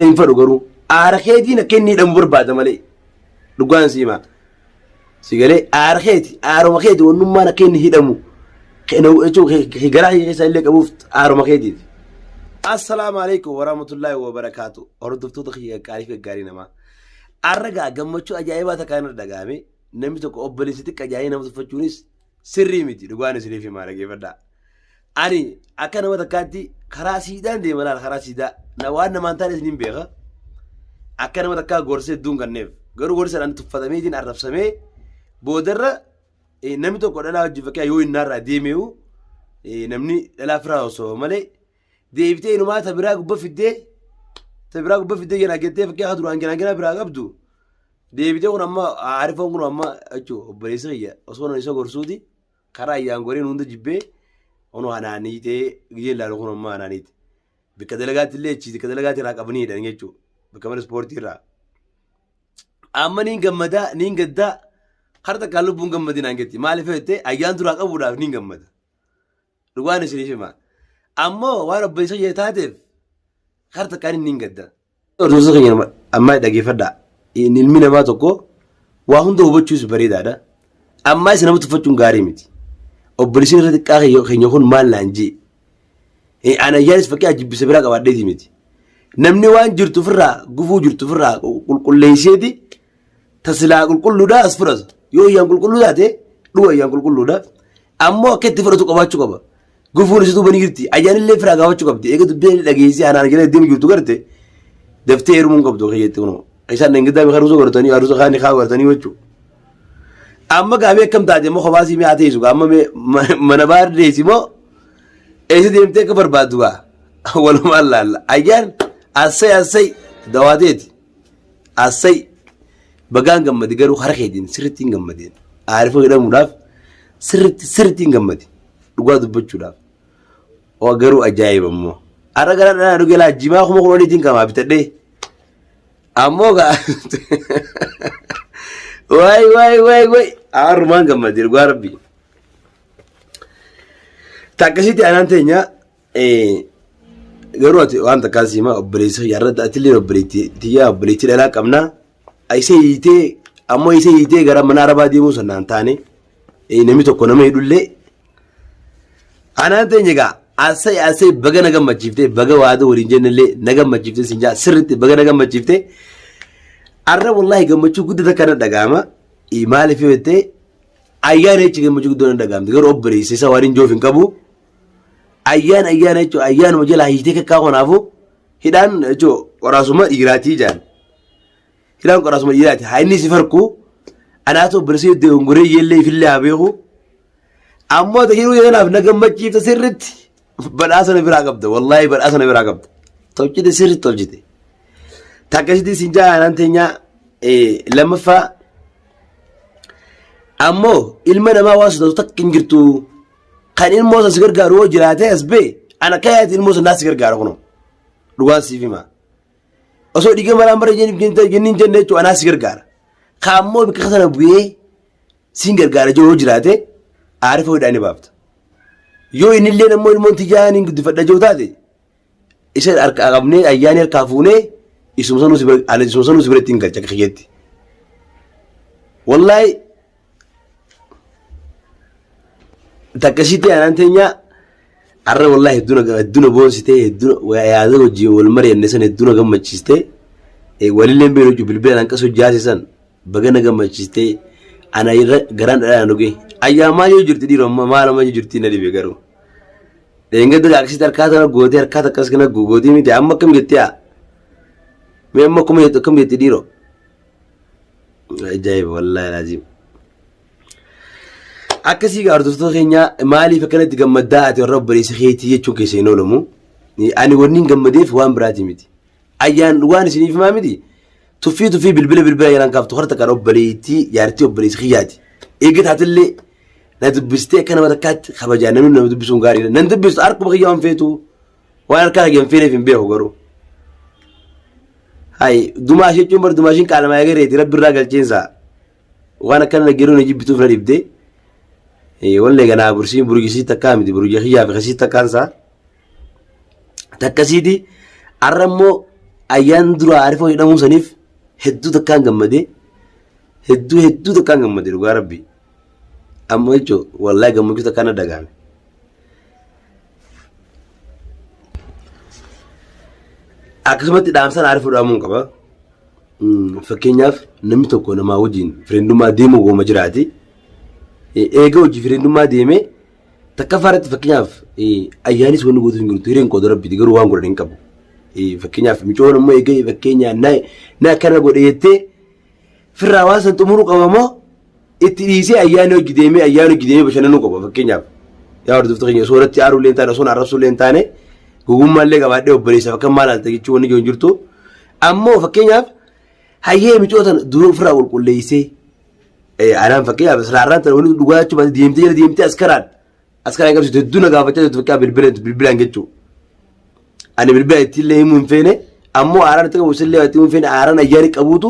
Hin fedhu garuu aara keetiin akka inni hidhamu barbaada malee dhugaan si himaa. Si galee aara keeti aaruma keeti wannummaan akka inni hidhamu jechuun garaa kee keessaa illee qabuuf aaruma keetiiti. Assalaamu alaikum warahmatullaahi wabarakaatu. Hordoftoota kiyya qaqqaalii fi gaggaarii namaa. Arra gaa gammachuu ajaa'ibaa takka irra dhaga'ame namni tokko obboleessi xiqqa ajaa'ee nama tuffachuunis sirrii miti dhugaan isiniif himaa dhaggeeffadhaa. Ani akka nama takkaatti karaa siidaan deema laala karaa siidaa na waan namaan taane isiniin beeka. Akka nama takkaa gorsa hedduun kanneef garuu gorsa tuffatameetiin arrabsamee boodarra namni tokko dhalaa wajjin fakkiyaa yoo innaarraa deemeewu namni dhalaa firaa osoo malee deebitee inumaa ta biraa gubba fiddee ta biraa gubba fiddee jenaa gettee fakkiyaa duraan jenaa jenaa biraa qabdu deebitee kun amma aarifoon kun amma jechuun obboleessa kiyya osoo isa gorsuuti. Karaa ayyaan goreen hunda jibbee onoo anaaniitee gizee ilaalu kun ammaa anaaniite. Bakka dalagaatti illee achi bakka dalagaatti irraa qabanii hidhan jechuudha. Bakka mana ispoortii irraa. Amma niin gammadaa niin gaddaa kara takkaan lubbuun gammadii naan jetti. Maaliif jettee ayyaan duraa qabuudhaaf niin gammada. Dhugaan isiniif hima. Ammoo waan obboleessa ishee taateef kara takkaan inni hin gadda. Hordoftoota keenya ammaa dhageeffadhaa. Ilmi namaa tokko waa hunda hubachuus bareedaadha. Ammaa isa nama tuffachuun gaarii miti. Obboleessi irra xiqqaa keenya kun maal naan jee. Ana ayyaanis fakkii jibbisa biraa qabaadheeti miti. Namni waan jirtu ofirraa gufuu jirtu ofirraa qulqulleesseeti tasilaa qulqulluudhaa as fudhata. Yoo iyyaan qulqulluu taate dhuga iyyaan qulqulluudha. Ammoo akka itti fudhatu qabaachuu qaba. Gufuun isituu banii jirti. Ayyaanillee firaa gaafachuu qabdi. Eega dubbii dhageessee anaan jala deemu jirtu garte daftee heerumuu hin qabdu keeyyatti kunoo. Isaan dhangaddaa mi haruusa godhatanii haruusa kaanii kaa godhatanii jechuudha. Amma gaafii akkam taate immoo kophaa sii mi'aa teessu amma mana baar deessi moo eessa deemtee akka barbaaddu gaa walumaan laalla. Ayyaan assay assay dawaateeti. Assay bagaan gammadi garuu hara keetiin sirriitti hin gammadeen. Aarifoo jedhamuudhaaf sirriitti sirriitti hin gammadi. Dhugaa dubbachuudhaaf. Oo garuu ajaa'iba immoo. Har'a gara dhalaa dhugee laa jimaa 10,000 kamaa bitadhee. Ammoo gaa waay waay waay waay har'umaan gammade dhugaa rabbi. Takkasitti anaan teenya garuu ati waan takkaan siima obboleessa yaarratti atillee obboleetti tiyyaa obboleetti dhalaa qabnaa. Isa hiitee ammoo isa hiitee gara mana arabaa deemuu sanaan taane namni tokko nama hidhullee Anaan teenya egaa asai asai baga na gammachiiftee baga waada waliin jennellee na gammachiiftee sin jaa sirriitti baga na gammachiiftee arra wallaahi gammachuu guddaa takka na dhaga'ama maaliif yoo jettee ayyaana jechi gammachuu guddoo na dhaga'amte garuu obboleessa isa waan hin joof hin qabu ayyaan ayyaana jechuun ayyaanuma jalaa hiitee kakkaa kanaafuu hidhaan jechuun qoraasuma dhiiraatii jaan hidhaan qoraasuma dhiiraati haa inni si farku anaatu obboleessa yoo dogongoree yeellee ifillee haa beeku Ammoo ati hiruu kanaaf na gammachiifta sirritti badhaasa na biraa qabda wallaahi badhaasa na biraa qabda. Tolchite sirritti tolchite. Takkasitti isin jaalaan teenyaa lammaffaa ammoo ilma namaa waan sodaatu takka hin jirtu kan ilmoo san si gargaaru yoo jiraate as bee ana akka yaadatti ilmoo san naa si gargaara kunoo dhugaan siif hima. Osoo dhiiga maraan bara jenniin jenne jechuun anaa si gargaara. Ka ammoo bakka sana bu'ee siin gargaara jiru yoo jiraate aarifa hidhaa ni baafta. Yoo inni illee ammoo ilmoon tiyyaa niin guddifadha jiru taate isa harkaa qabnee ayyaanii harkaa fuunee isuma sanuu si bira ani isuma sanuu si biratti hin galcha akka kiyyetti. Wallaahi takkasitti aanaan teenyaa har'a wallaahi hedduu na hedduu na boonsitee hedduu yaada wajjin wal mari'anne san hedduu na gammachiistee walillee hin beeknu bilbila hanqas hojjaase san Baga na gammachiistee ana irra garaan dhadhaa na dhuge. Ayyaa maal yoo jirti dhiiroo amma maal amma yoo jirti na dhibe garuu. Dheengadda akkasitti harkaa tana gootee harkaa takkas kana gootee miti amma akkam jettee haa. Mee amma akkuma jettu akkam jetti dhiiroo. Ajaa'iba wallaahi laaziim. Akkasii gaa hordoftoota keenya maaliif akkanatti gammaddaa ati warra obboleessa keetii jechuun keessa hin oolamu. Ani wanni hin gammadeef waan biraati miti. Ayyaan dhugaan isiniif himaa miti. Tuffii tuffii bilbila bilbila yeraan kaaftu harta kan obboleettii jaartii obboleessi kiyyaati. Eega taatellee na dubbistee akka nama takkaatti kabajaa namni nama dubbisuun gaariidha. Nan dubbistu harkuma kiyya waan feetu waan harkaa kiyya hin feeneef hin beeku garuu. Hayi dumaa ishee jechuun bar dumaa ishiin qaalamaa eegareeti rabbi irraa galcheensaa. Waan akkana na geruu na jibbituuf na dhibde. Wallee ganaa bursiin burgisii takkaa miti burgii kiyyaa fi kasii takkaansaa. Takkasiiti har'a immoo Ayyaan dura Aarifoo hidhamuu saniif hedduu takkaan gammadee hedduu hedduu takkaan gammade dhugaa rabbi. Amma jechuun wallaahi gammachuu takkaan na dhagahame. Akkasumatti dhaamsaan Aarifoo dhaamuun qaba. Fakkeenyaaf namni tokko namaa wajjin fireentummaa deemuu gooma jiraati. Eega hojii fireentummaa deemee Takkaffaa irratti fakkeenyaaf ayyaanis wanni gootu hin jirtu hireen qooda rabbiiti garuu waan godhan hin qabu. Fakkeenyaaf micoon immoo eegee fakkeenyaa na na akkana godhe jettee firraa waan san xumuruu qaba moo itti dhiisee ayyaana hojii deemee ayyaana hojii deemee bashannanuu qaba fakkeenyaaf. Yaa hordoftoota keenya osoo irratti aaruu illee hin taane osoo arrabsuu illee hin taane gogummaa illee qabaadhee obboleessaaf akka maal alta jechuu wanni jiru hin jirtu. Ammoo fakkeenyaaf hayyee micoo tana dura ofirraa qulqulleessee Anaan fakkeenyaaf siraarraan tana wani dhugaa jechuu baate deemtee jala deemtee askaraan askaraan qabsiistu hedduu na gaafachaa jirtu fakkeenyaaf bilbila bilbilaan jechuu. Ani bilbila ittiillee himuu hin feene ammoo aaraan itti qabu isillee itti himuu hin feene aaraan ayyaani qabuutu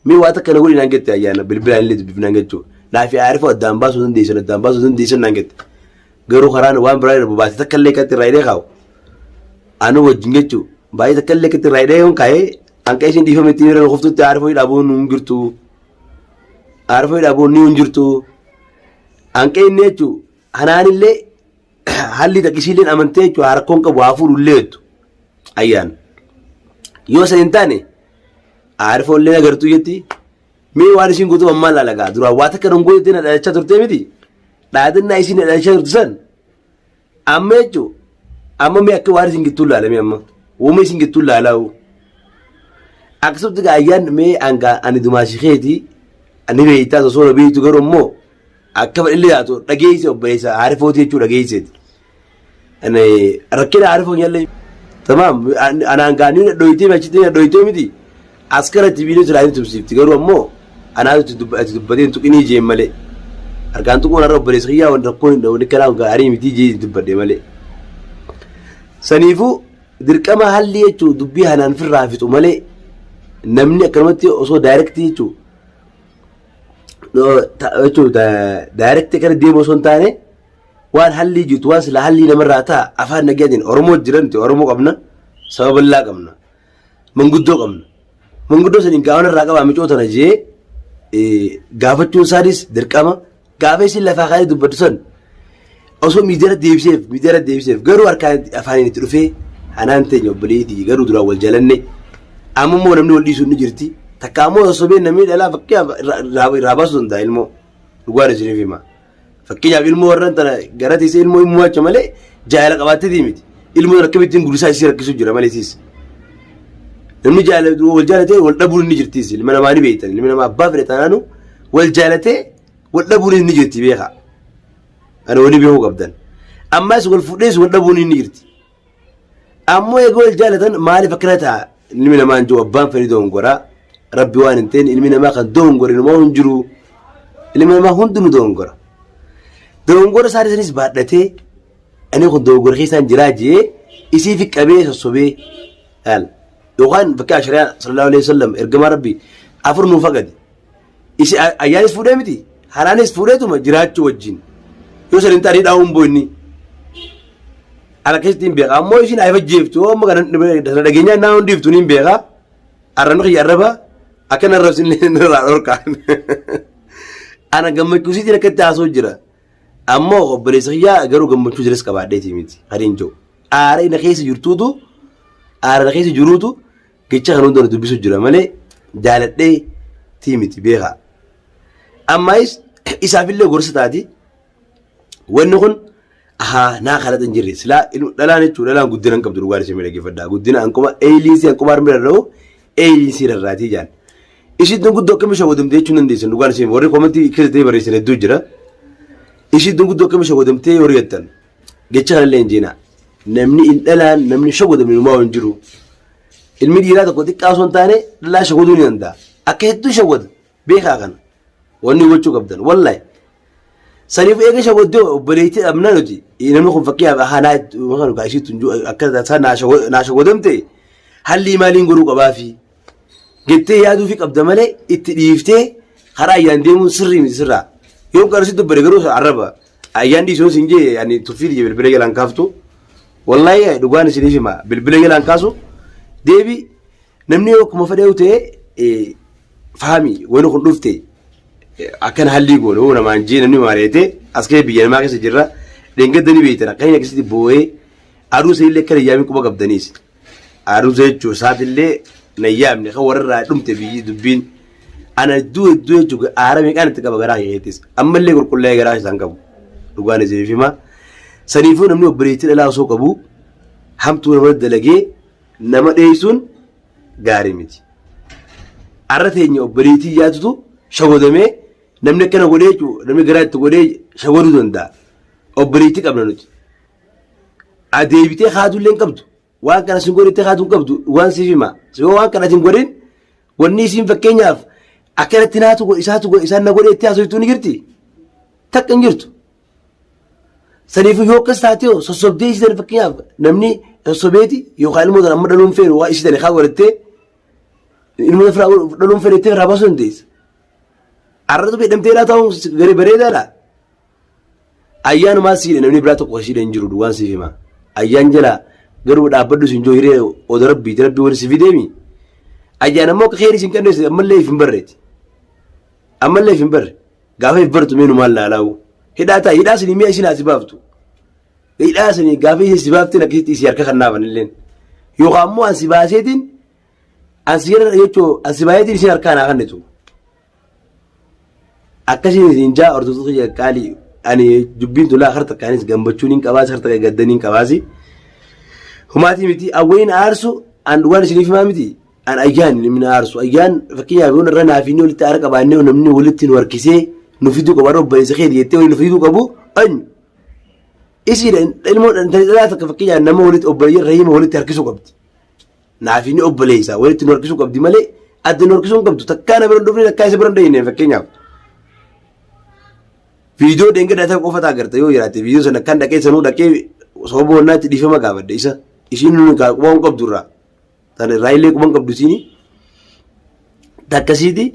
mee waa takka na godhi naan jette ayyaana bilbilaan illee dubbifnaan jechuu. Naafi aarifoo addaan baasuu dandeessan addaan baasuu dandeessan naan jette. Garuu karaan waan biraa irra baate takka illee kan irraa hidhee kaa'u. Anu wajjin jechuu baay'ee takka illee kan irraa hidhee yoon kaa'ee hanqa isin dhiifame ittiin irra kuftutti aarifoo hidhaa bu'uun hin jirtu. Aarfoo dhabuun ni hin jirtu. Hanqee inni jechuun hanaanillee haalli takkisiilleen amantee jechuun rakkoon qabu haa fuudhullee jettu. Ayyaan. Yoo san hin taane aarfoollee agartuu jetti. Mee waan isiin gootu ammaa laala gaa duraan waa takka dhungoo jettee na dhaadachaa turtee miti. Dhaadannaa isiin na dhaadachaa turte san amma jechuun amma mee akka waan isin gittuu laalame amma uuma isin gittuu laalaa'u. Akkasumatti gaa ayyaan mee angaa ani dumaashii keeti ani beektaa osoo na beektu garuu immoo akka fedhillee taatu dhageesse obboleessa aarifooti jechuu dhageesseeti. Ani rakkina aarifoo nyallee tamaam anaan gaa ni dhadhooytee achitti ni dhadhooytee miti askara itti biinee silaa tumsiifti garuu ammoo anaatu itti dubbatee hin tuqinii jeen malee. Harkaan tuquun har'a obboleessa kiyyaa waan rakkoon hin dhawne kanaa gaarii miti jee dubbadhe malee. Saniifuu Dirqama halli jechuun dubbii hanaan firraa fixu malee namni akkanumatti osoo daayirektii jechuun jechuun daayirektii kana deemu osoo hin taane waan hallii jirtu waan silaa hallii namarraa ta'a afaan nagayaatiin Oromoo jira nuti Oromoo qabna saba bal'aa qabna manguddoo qabna manguddoo saniin gaafa irraa qabaa micoo tana jee gaafachuun isaanis dirqama Gaafa isin lafaa kaanee dubbattu san osoo miidiyaarra deebiseef miidiyaarra deebiseef garuu harkaan afaaniin itti dhufee anaan teenya obboleettii garuu duraan wal jalanne amma immoo namni wal dhiisuun ni jirti takka ammoo osoo been namni dhalaa fakkeenyaaf irraa baasuu danda'a ilmoo dhugaan isiniif hima fakkeenyaaf ilmoo warra tana gara teessee ilmoo hin mo'acha malee jaalala qabaatteetii miti ilmoo akkamittiin guddisaa isii rakkisuu jira malee siis namni jaalatu wal jaalatee wal dhabuun ni jirtis ilma namaa ni beektan ilmi namaa abbaa fedhe taanaanu wal jaalatee wal dhabuun ni jirti beekaa. Kana walii beekuu qabdan. Ammas wal fuudhees wal dhabuun ni jirti. Ammoo eega wal jaalatan maaliif akkana ta'a? Ilmi namaa hin jiru abbaan fedhi doongoraa. Rabbi waan hin ta'in ilmi namaa kan doongore namaa hin jiru. Ilmi namaa hundinuu doongora. Doongora isaa sanis baadhatee ani kun doongora keessaan jiraa jee isii fi qabee sossobee laal. Yookaan fakkeenya shari'aa sallallahu alaihi wasallam ergamaa rabbi afur nuuf agadi. Isi ayyaanis fuudhee miti haraanis fuudheetuma jiraachuu wajjin. Yoo san hin taane dhaa'uun boo inni. Ana keessatti hin beeka. Ammoo isin ayfa jeeftu amma kana sana dhageenyaa naa hundi iftu hin beeka. Arrabni kiyya arraba akka na arrabsin irraa dhorka. Ana gammachuu isiitiin akkatti haasoo jira. Ammoo obboleessa kiyyaa garuu gammachuu jiras qabaadheeti miti. Kan hin jiru. Aara ina keessa jirtuutu aara na keessa jiruutu Jecha kan hunda dubbisu jira malee jaaladhee tii miti beekaa. Ammaayis isaafillee gorsa taati. Wanni kun ahaa naa kalata hin jirre silaa dhalaan jechuun dhalaan guddina hin qabdu dhugaan isin dhaggeeffadhaa. Guddina hanquma eeyiliinsii hanquma harmi rarra'u eeyiliinsii rarraatii jaan. Ishiin guddoo akkamiin shawwadamtee jechuun dandeessan dhugaan isin warri koomentii keessa ta'ee barreessan hedduu jira. Ishiin guddoo akkamiin shawwadamtee warri jettan jecha kanallee hin jeenaa. Namni hin dhalaan namni shawwadamne numaa hin jiru. Ilmi dhiiraa tokko xiqqaa osoo hin taane dhalaa shawwaduu ni danda'a. Akka hedduu shawwada. Beekaa kana. Wanni hubachuu qabdan. Wallahi. Saniif eega shawwaddee obboleettii dhabnaa nuti. Namni kun fakkeenyaaf haa naa isiitu akka tasaa naa shawwadamte hallii maaliin godhuu qabaafi. Jettee yaaduufi qabda malee itti dhiiftee karaa ayyaan deemuun sirrii miti sirraa. Yoon qarshii dubbate garuu arraba. Ayyaan dhiisuun siin jee ani tuffii tiyya bilbila jalaan kaaftu. Wallaahi dhugaan isiniif hima bilbila jalaan kaasu deebi Namni yoo akkuma fedhe yoo ta'e faami wani kun dhufte akkana hallii goone hoo namaan jee namni maareete as keessa biyya namaa keessa jirra dheengadda ni beektan akka inni akkasitti boo'ee aduu sanillee akka yaamii quba qabdaniis aduu jechuun isaatillee na yaamne kan warra irraa dhumte biyyi dubbiin ana hedduu hedduu jechuun aara meeqaan itti qaba garaa keetis ammallee qulqullaa'ee garaa isaan qabu dhugaan isiniif hima saniifuu namni obboleettii dhalaa osoo qabu hamtuu nama dalagee nama dheessuun gaarii miti. Arra teenya obboleettii yaatutu shagodamee namni akkana godhee jechuudha namni garaa itti godhee shagoduu danda'a. Obboleettii qabna nuti. Adeebitee haaduu illee hin qabdu. Waan kana sin godhettee haaduu hin qabdu waan siif hima. Yoo waan kana sin godhin wanni isiin fakkeenyaaf akkanatti naatu godhe isaatu godhe isaan na godhe itti haasoftuu ni jirti. Takka hin jirtu. Saniifuu yoo akkas taate hoo sossobdee isii tana fakkeenyaaf namni sossobeeti yookaan ilmoo tana amma dhaluun feenu waa isii tana kaa godhattee ilmoo tana dhaluun feenu jettee irraa baasuu dandeessa. Arratu beedhamtee laa ta'uun gari bareedaadha. Ayyaanumaa siidha namni biraa tokko siidha hin jiru duwwaan siif hima. Ayyaan jala garuu dhaabbadhu siin joo hiree oda rabbiiti rabbii wali si fideemi. Ayyaan ammoo akka keerii siin qanneesse ammallee if hin barreeti. Ammallee if hin barre. Gaafa if bartu mee numaan laalaa'u. Hidhaa ta'a hidhaa sinii mi'a isin asi baaftu. Hidhaa sinii gaafa isin si baafteen akkasitti isii harka kan naafan illeen. Yookaan ammoo ansi baaseetiin ansi jala jechuun ansi baaseetiin isin harkaa naa kennitu. Akkasiin isin jaa hordoftoota kiyya qaalii ani dubbiin tolaa harta takkaanis gammachuun hin qabaasi harta takka gaddanii hin qabaasi. Humaatii miti awwayin aarsu an waan isiniif himaa miti. An ayyaan namni na aarsu ayyaan fakkeenyaaf yoon irra naaf inni walitti aara qabaannee namni walitti nu harkisee nu fiduu qabu har'a obboleessa keeti jettee waliin nu fiduu qabu eenyu isiidha ilmoo dhalaa dhalaa takka fakkeenyaaf nama walitti obboleeyyan rahiima walitti harkisuu qabdi naaf inni obboleessa walitti nu harkisuu qabdi malee adda nu harkisuu hin qabdu takkaa na bira hin dhufne takkaa isa bira hin dhayine fakkeenyaaf. Viidiyoo dheengaddaa ta'e qofa ta'a agarta yoo jiraate viidiyoo sana kan dhaqee sanuu dhaqee sababa wannaatti dhiifama gaafadhe isa isiin nuyi quba hin qabdu irraa. Tana irraa illee quban qabdu isiini. Takkasiiti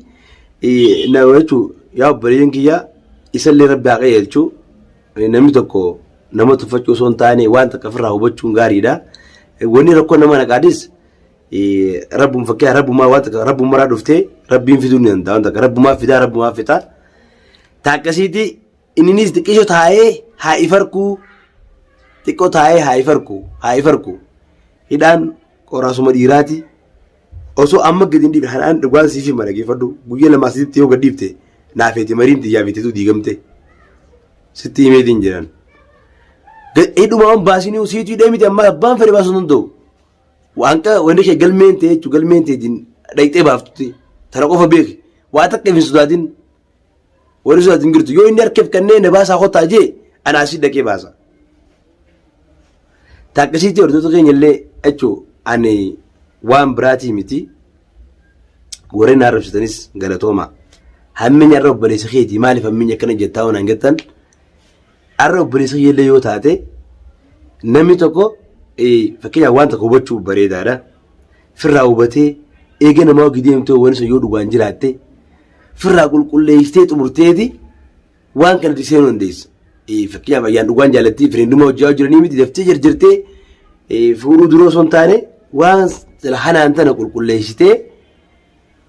na jechuun yaa obboleeyyan kiyyaa isallee rabbi haa qajeelchu namni tokko nama tuffachuu osoo hin taane waan takka ofirraa hubachuun gaariidha. Wanni rakkoo nama naqaadis rabbum fakkiyaa rabbumaa waan takka rabbumaraa dhuftee rabbiin fiduu ni danda'a waan takka rabbumaa fidaa rabbumaa fixa. Takkasiiti inninis xiqqisho taa'ee haa ifarkuu xiqqoo taa'ee haa ifarku haa ifarku hidhaan qoraasuma dhiiraati osoo amma gadi hin dhiifne hanaan dhugaan siif hima dhageeffadhu guyya lamaa sitti yoo gad dhiifte naafeeti mariin tiyyaa fi diigamte sitti himeetiin jiran. Hidhuma waan baasinii siitu hidhee miti amma abbaan fedhe baasuu danda'u. Waan wanni kee galmeen ta'e jechuun galmeen ta'e dhaqxee baaftutti tana qofa beeki waa takka hin sodaatin. Warri sun hin jirtu yoo inni harkeef kanneen na baasaa kottaa jee ana asii dhaqee baasa. Taakkasiitti hordoftoota keenya illee jechuun ani waan biraatii miti warreen na arrabsitanis galatooma. Hamminya irra obboleessa keetii maaliif hamminya akkana jettaa waan hin jettan arra obboleessa kiyya illee yoo taate namni tokko fakkeenyaaf waan tokko hubachuu bareedaadha. Firraa hubatee eega namaa hojii deemtee wanni sun yoo dhugaan jiraatte firraa qulqulleessitee xumurteeti waan kana seenuu dandeessa. Fakkeenyaaf ayyaan dhugaan jaalattii fireenduma hojii jiranii miti daftee jarjartee fuudhuu dura osoo hin taane waan hanaan tana qulqulleessitee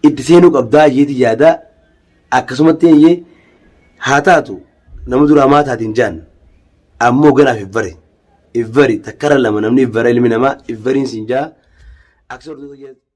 itti seenuu qabdaa jeeti yaada akkasumatti eeyyee haa taatu nama duraa maa taatiin jaan ammoo ganaaf if bare if bari takkara lama namni if bara ilmi namaa if bariin siin jaa akka hordoftoota.